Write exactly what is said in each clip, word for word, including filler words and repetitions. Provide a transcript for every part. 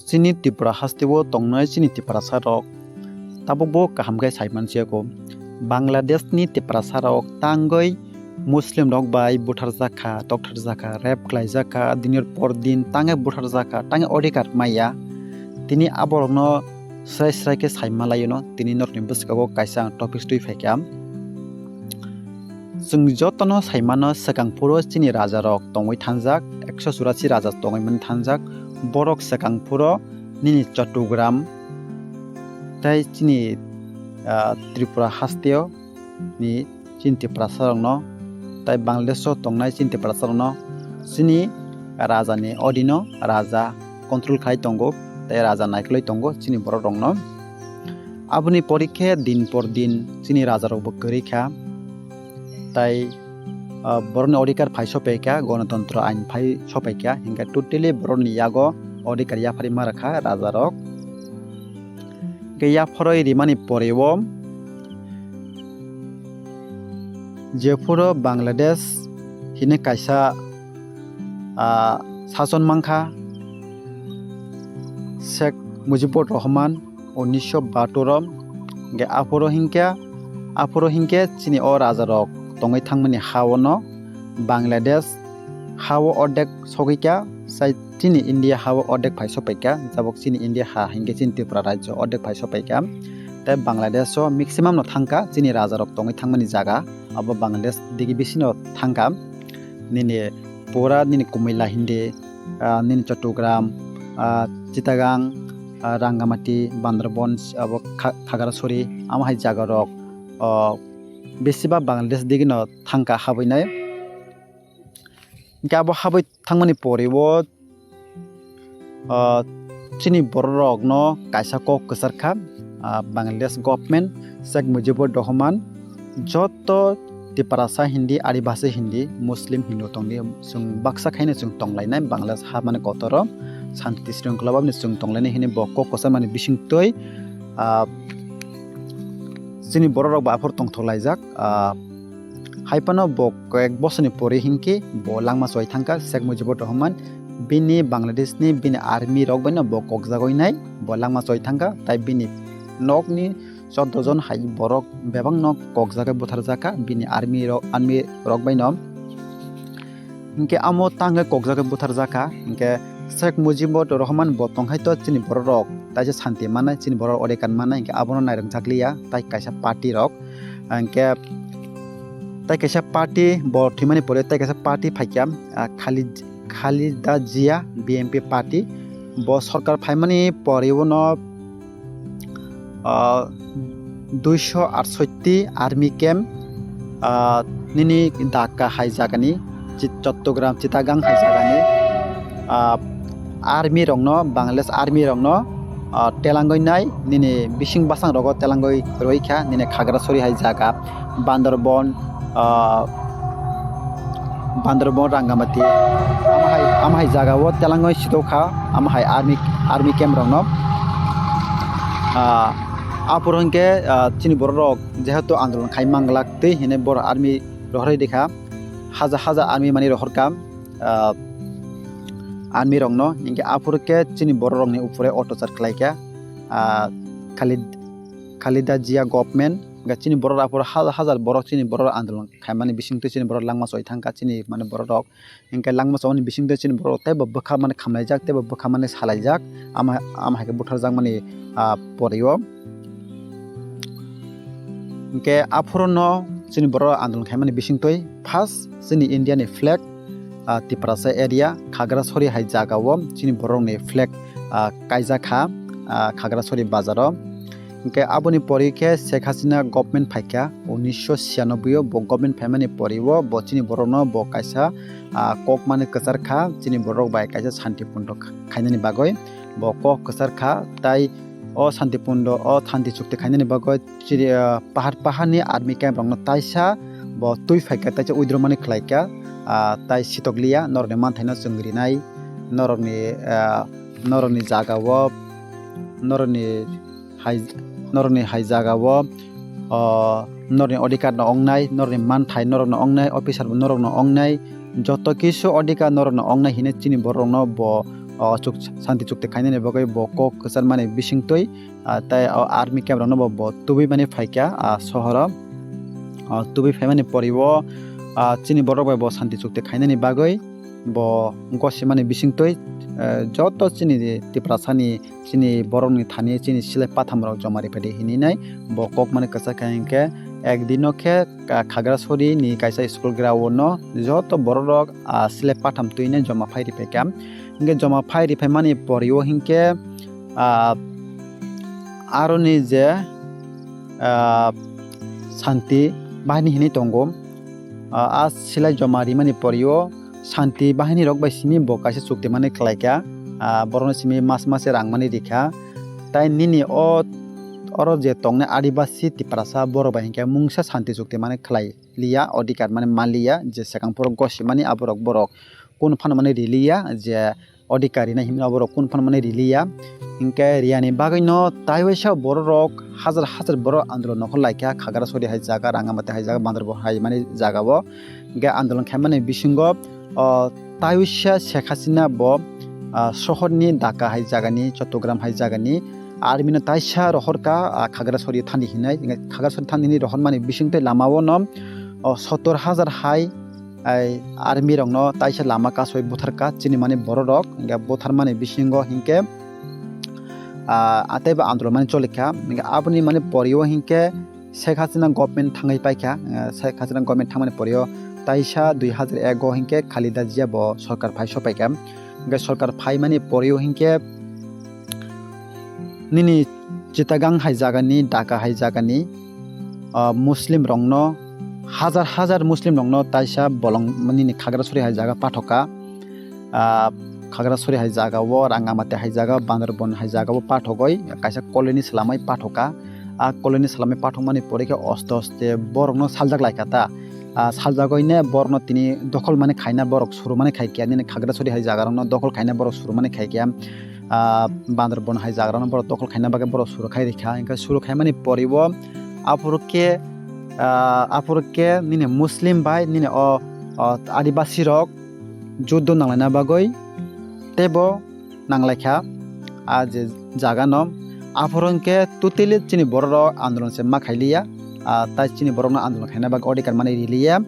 Chini Tripura hasteo tongnai chini Tiprasa rok tabukbo kaham khe saimansiyago. Bangladesh ni Tiprasa rok tangwi Muslim rok bai butharjakha, tokthar jakha, rape khlai jakha, dinor por din tangwi butharjakha, tangwi odhikar maya. Tini aborokno srai srai khe saimalayono, tini norokni bwskango kaisa ang topics twi phaikha. Chwng jotono saimano, swkang phuro chini raja rok tongwi thangjak, ekso churasi raja tongwi mani thangjak, borok swkang phuro nini Chattogram tei chini, ah, Tripura hasteo ni chini Tiprasa rokno tei Bangladesh o tongnai chini Tiprasa rokno chini raja ni odino raja control khai tongo tei raja naikolwi tongo chini borok rokno. Aboni porikhe din por din chini raja rok bo kwrwi kha. Tai, ah, borokni odhikar phai sopai kha, gonotontro ain phai sopai kha, hinkhe totally borokni yago odhikar yapharwi ma rwkha raja rok. Hinkhe yapharwi rimani poreo jephuru Bangladesh hini kaisa, ah, sason mankha Sheikh Mujibur Rahman, unisho bahatur o, hinkhe aphuru hinkhe, aphuru hinkhe chini o raja rok tongwi thangmani ha o no Bangladesh ha o ordek sogwi kha, sai chini India ha o ordek phai sopai kha, jabok chini India ha hinkhe chini Tripura rajyo ordek phai sopai kha, tei Bangladesh o maximum no thang kha chini raja rok tongwi thangmani jaga, abo Bangladesh digi bisi no thang kha, nini pura nini Kumila hindi, ah, nini Chattogram, ah, Chittagong, ah, Rangamati, Bandarban, abo Kha-, Khagrasori, amo hai jaga rok, ah, besiba Bangladesh digi no thang kha habwi nai. Hinkhe abo habwi thangmani poreo, ah, chini borok rokno kaisa kok kwchar kha, ah, Bangladesh government, Sheikh Mujibur Rahman, joto Tiprasa hindi, Adibasi hindi, Muslim Hindu tongdi, chwng baksa khaino chwng tonglainai Bangladesh ha mani kotoro, santi srwngkhwla bamni chwng tonglainai hwnwi bo kok kwcharmani bisingtwi, ah, chini borok rok bo aphuru tongthok laijak, ah, hai phano bo kok ek bosorni pore hinkhe bo langma choi thangkha Sheikh Mujibur Rahman, bini Bangladesh ni bini army rok bai no bo kokjagwi nai, bo langma choi thangkha, tai bini nokni chordo jon hai borok bebak no kokjagwi butharjakha bini army rok, army rok bai no. Hinkhe amo tangwi kokjagwi butharjakha, hinkhe Sheikh Mujibur Rahman bo tongkhai to chini borok rok taisa santi mannai, chini borok rok odhikar mannai, hinkhe abono nairwkjakliya tai kaisa party rok. Hinkhe tai kaisa party bo thwimani pore tai kaisa party phaikha, ah, Khalid-, Khaleda Zia B N P party. Bo sorkar phaimani poreo no, ah, duisho atshotti army camp, ah, nini Dhaka hai jagani, Chit-, Chattogram, Chittagong hai jagani, ah, army rokno, Bangladesh army rokno, ah, telangwi nai, nini bising bwsang rogo telangwi rwikha, nini Khagrasori hai jaga, Bandarban, ah, Bandarban Rangamati. Amo hai, amo hai jaga o telangwi sitokha, amo hai army, army camp rokno. Ah, aphuru hinkhe, ah, chini borok rok jehetu andolon khai manglak tei hinwi borok army rohorwi rikha, haja haja army mani rohorkha, ah, army rokno, hinkhe aphuru khe chini borok rokni upore otachar khlaikha, ah, Khalid-, Khaleda Zia government, hinkhe chini borok rok aphuru haja hajar borok chini borok rok andolon khaimani bisingtwi chini borok langma choi thangkha chini mane borok rok. Hinkhe langma chobani bisingtwi chini borok teibo bwkha mani khamlaijak, teibo bwkha mani salaijak, ama, ama hai khe butharjakmani, ah, poreo. Hinkhe aphuru no chini borok andolon khaimani bisingtwi first chini India ni flag, ah, Tiprasa area Khagrasori hai jaga o chini borok ni flag, ah, kaijak kha, ah, Khagrasori bazar o. Hinkhe aboni pori khe Sheikh Hasina government phaikha unisho chhiyanobbai o, bo government phaimani pori o bo chini borokno bo kaisa, ah, kok mani kwchar kha, chini borok bai kaisa shanti pundo kha-, khainani bagwi bo kok kwchar kha, tai o shanti pundo, o shanti chukti khainani bagwi chiri, ah, pahar, paharni army camp rokno taisa bo twi phaikha, taisa withdraw mani khlaikha, ah, tai sitokliya norokni manthaino chwng rinai, norokni, ah, norokni jaga o, norokni hai, norokni hai jaga o, o, norokni odhikar no ongnai, norokni manthai norokno ongnai, officer bo norokno ongnai, joto kisu odhikar norokno ongnai hinwi chini borokno bo o chuk-, santi chukti khainani bagwi bo kok kwcharmani bisingtwi, ah, tei o army camp rokno bo, bo tubui mani phaikha, ah, sohoro. O tubui phaimani porio, ah, chini borok bai bo santi chukti khainani bagwi bo gosimani bisingtwi, eh, joto chini Tiprasani, chini borokni thani chini silai pathamrok joma riphaidi hininai bo kokmani kwchak kha hinkhe, ekdino khe Ka-, Khagrasori ni kaisa school ground o joto borok rok, ah, slab patham twi nai joma phai riphaikha. Hinkhe joma phai riphaimani porio hinkhe, ah, aroni je, ah, santi bahini hinwi tongo. Ah, a slab joma rimani porio santi bahini rok bai simi bo kaisa chukti mani khlaikha. Ah, borokno simi mas mase rang mani rikha. Tai nini o, oro je tongnai adibasi Tiprasa borok bai hinkhe mungsa santi chukti mani khlai liya, odhikar mani manliya, je swkang phuru gosimani aborok borok kunu phano mani riliya, je odhikar rinai hinmani aborok kunu phano mani riliya. Hinkhe riyani bagwino taiwaisa bororok hajar hajar borok andolon nokho laikha, Khagrasori hai jaga, Rangamati hai jaga, Bandarban hai mani jagao. Hinkhe andolon khaimani bisingo, o, taiwaisa Sheikh Hasina bo, ah, sohorni Dhaka hai jagani, Chattogram hai jagani army no taisa rohorkha, ah, Khagrasori thani hinai. Hinkhe Khagrasori thani hinwi rohormani bisingtwi lamao no, o, sottor hajar hai, ai, army rokno taisa lama kasoi butharkha, chini mani bororok, hinkhe butharmani bisingo hinkhe, ah, teibo andolon mani cholikha. Hinkhe aboni mani porio hinkhe Sheikh Hasina government thangwi paikha, ah, Sheikh Hasina government thangmani porio taisa dui hajar ego hinkhe Khaleda Zia bo sorkar phai sopaikha. Hinkhe sorkar phaimani porio hinkhe nini Chittagong hai jagani, Dhaka hai jagani, ah, Muslim rokno, hajar hajar Muslim rokno taisa bolong nini Khagrasori hai jaga pathokha. Ah, Khagrasori hai jagao, Rangamati hai jaga, Bandarban hai jagao pathogoi kaisa colony swlamwi pathokha. A colony swlamwi pathokmani pore khe oste oste borokno saljak laikha ta. Ah, saljagoi ne borokno tini dokhol mani khaina borok suru mani khai khe, nini Khagrasori hai jaga rokno dokhol khaina borok suru mani khai khe. Ah, Bandarban hai jaga rokno borok dokhol khaina bagwi borok suru khai rikha. Hinkhe suru khaimani poribo aphuru khe, ah, aphuru khe nini Muslim bai nini o, o adibasi rok juddo nanglaina bagwi teibo nanglaikha. Ah, je jaga no aphuru hinkhe totally chini borok rok andolon se ma khailiya. Ah, tai chini borok no andolon khaina bagwi odhikar mani riliya.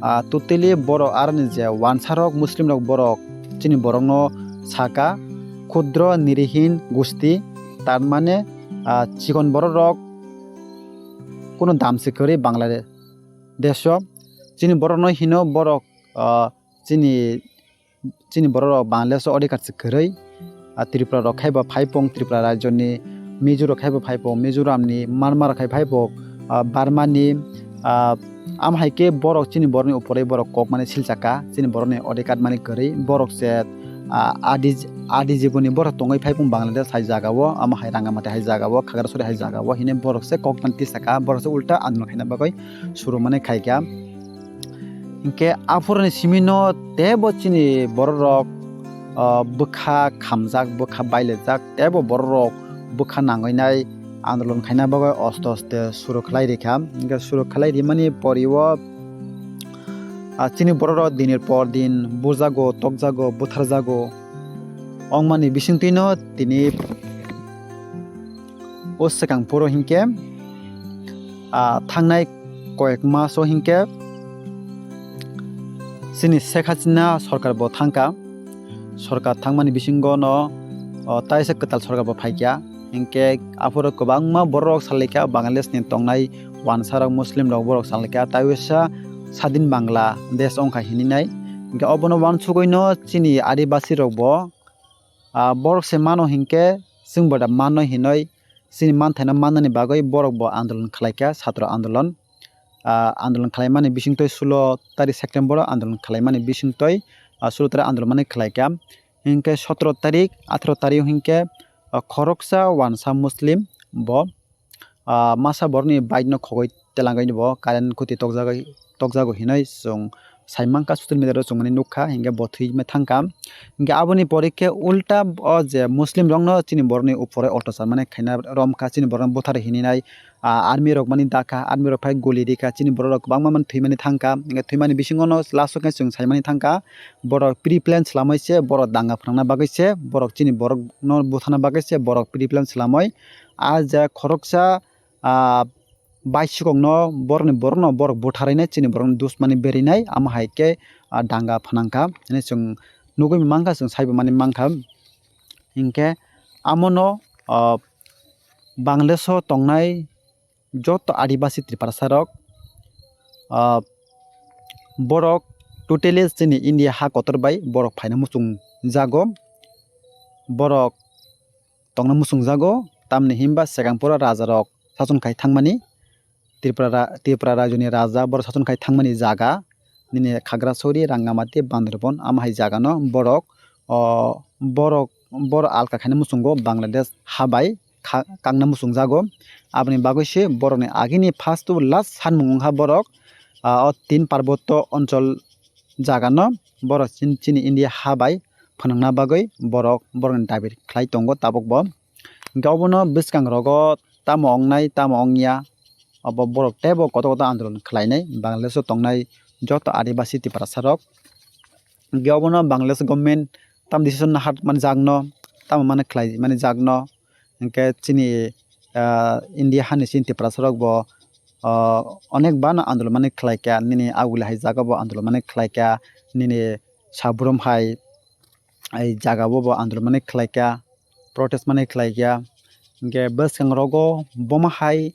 Ah, totally borok aroni je wansarok, Muslimrok borok chini borokno saka khudro nirihin gusti, tar mane, ah, chikon bororok kuno dam se kwrwi Bangladesh o. Chini borokno hino borok, ah, chini, chini bororok Bangladesh o odhikar se kwrwi. Ah, Tripura rok khai bo phai pung, Tripura rajyoni Mizo rok khai bo phai pung, Mizoram ni, Myanmar rok khai phai bo, ah, Burma ni, ah, am hai khe borok chini borok ni upore borok kok mani silchaka, chini borok ni odhikar mani kwrwi, borok se, ah, adi, adi jiboni borok tongwi phai pung Bangladesh hai jaga o, amo hai Rangamati hai jaga o, Khagrasori hai jaga o, hine borok se kok mani tisaka, borok se ulta andolon khaina bagwi suru mani khaikha. Hinkhe aphuruni simi no teibo chini borok rok, ah, bwkha khamjak, bwkha bailajak, teibo borok rok bwkha nangwi nai andolon khaina bagwi oste oste suru khlai rikha. Hinkhe suru khlai rimani porio, ah, chini borok rok dinir por din bujago, tokjago, butharjago. Ongmani bisingtwi no tini o swkang phuru hinkhe, ah, thangnai koyek mas o hinkhe chini Sheikh Hasina sorkar bo thangkha. Sorkar thangmani bisingo no, o, taisa kwtal sorkar bo phaikha. Hinkhe aphuru kwbangma borok rok salaikha, Bangladesh ni tongnai wansarok, Muslim rok borok salaikha, tai uaisa sadin Bangladesh wngkha hininai. Hinkhe obono uansugwi no chini adibasi rok bo, ah, borok se mano hinkhe chwng bo da mano hinoi chini manthaino mannani bagwi borok bo andolon khlaikha, satro andolon. Ah, andolon khlaimani bisingtwi sulo tarik September o andolon khlaimani bisingtwi, ah, sulo tarik andolon mani khlaikha. Hinkhe sotro tarik, atharo tarik hinkhe, ah, khoroksa wansa Muslim bo, ah, masa borokni bike no khogwi telangwi bo current khuti tokjagwi, tokjago hinwi chwng saimankha, social media o chwng mani nukha, hinkhe bo thwi thangkha. Hinkhe aboni pore khe ulta o je Muslim rokno chini borokni upore otochar mani khaina romkha, chini borokno buthar hininai, ah, army rok mani dakha, army rok phai guli rikha, chini borok rok kwbangma mani thwimani thangkha. Hwnkhe thwimani bisingo no last o khe chwng saimani thangkha, borok pre-plan swlamwi se borok danga phwnangna bagwi se, borok chini borok no buthana bagwi se borok pre-plan swlamwi ah je khoroksa, ah, baisikokno borokni borokno borok butharwi nai, chini borokno dusmani berwi nai, amo hai khe, ah, danga phwnangkha hinwi chwng nugwi mankha, chwng saibo mani mankha. Hinkhe amono, ah, Bangladesh o tongnai joto Adibasi Tiprasa rok, ah, borok totally chini India ha kotor bai borok phaina muchung jago, borok tongna muchung jago, tamni hinba swkang pura raja rok sachon khai thangmani, Tripura ra-, Tripura rajyoni raja borok sachon khai thangmani jaga, nini Khagrasori, Rangamati, Bandarban, amo hai jaga no borok, o, borok, borok alka khaina muchungo Bangladesh ha bai kha-, kakna muchung jago. Aboni bagwi se borokni agini first to last sanmung wngkha borok, ah, o tin parboto onchol jaga no borok chin-, chini India ha bai phwnangna bagwi borok borokni dabi khlai tongo tabuk bo. Hinkhe obono bwskang rogo tamo wngnai tamo wngya, obo borok teibo kotor kotor andolon khlainai Bangladesh o tongnai joto Adibasi Tiprasa rok. Hinkhe obono Bangladesh government tamo decision naharmani jakno, tamo mani khlai mani jakno, hinkhe chini, ah, India hani chini Tiprasa rok bo, ah, onek bana andolon mani khlaikha, nini aguli hai jaga bo andolon mani khlaikha, nini Sabrum hai, hai jaga bo bo andolon mani khlaikha, protest mani khlaikha. Hinkhe bwskang rogo bomo hai,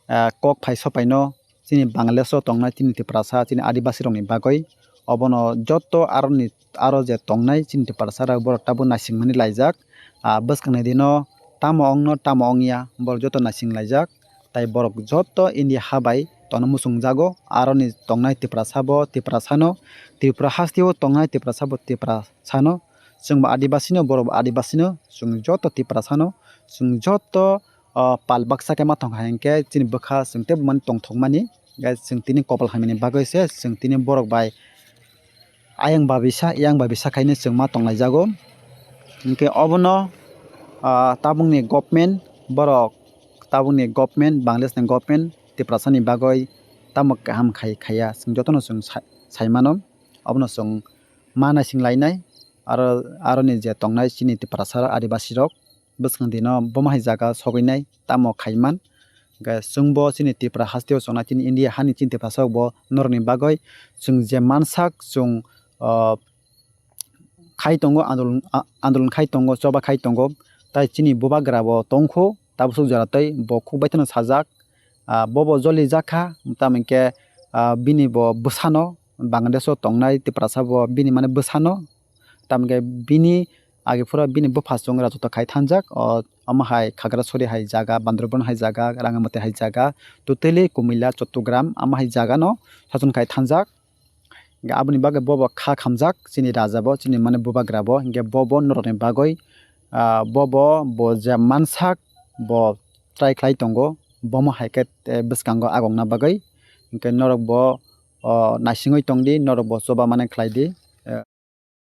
ah, kok phai sopaino chini Bangladesh o tongnai chini Tiprasa, chini Adibasi rokni bagwi. Obono joto aroni, aro je tongnai chini Tiprasa rok borok tabuk naisingmani laijak. Ah, bwskangni dino tamo wngno tamo wngya borok joto naising laijak. Tai borok joto India ha bai tongna muchung jago. Aroni tongnai Tiprasa bo Tiprasano, Tripura hasteo tongnai Tiprasa bo Tiprasano. Chwngbo Adibasino, borokbo Adibasino, chwng joto Tiprasano, chwng joto, o, pal baksa khe ma tongkha hinkhe chini bwkha chwng teibo mani tongthokmani, guys, chwng tini kopol hamyani bagwi se chwng tini borok bai ayang babisa, yang babisa khaino chwng ma tonglaijago. Hinkhe obono, ah, tabukni government borok, tabukni government, Bangladeshni government Tiprasani bagwi tamo kaham khai khaiya, chwng jotono chwng sai-, saimano, obono chwng ma naising lainai, aro, aroni je tongnai chini Tiprasa rok, Adibasi rok, bwskang dino bomo hai jaga sogwi nai, tamo khaiman. Hwnkhe chwngbo chini Tripura hasteo chongnai chini India hani chini Tiprasa rokbo norokni bagwi chwng je mansak chwng, ah, khai tongo, andolon, a-, andolon khai tongo, choba khai tongo, tai chini bubagra bo tongkho, tabuk jora tei bo khuk baithano sajak, ah, bobo joli jakha, tamo hinkhe, ah, bini bo bwsano, Bangladesh o tongnai Tiprasa bo bini mane bwsano, tamo hinkhe bini age phuru bini bupha chwng rajotw khai thanjak, o, omo hai Khagrasori hai jaga, Bandarban hai jaga, Rangamati hai jaga, totally Kumila, Chottogram, amo hai jaga no sachon khai thanjak. Hinkhe aboni bagwi bobo kha khamjak, chini raja bo, chini mane bubagra bo, hinkhe bobo norokni bagwi, ah, bobo bo je mansak bo try khlai tongo, bomo hai khe, eh, bwskango agongna bagwi. Hinkhe norok bo, o, naisingwi tongdi, norok bo choba mane khlai di.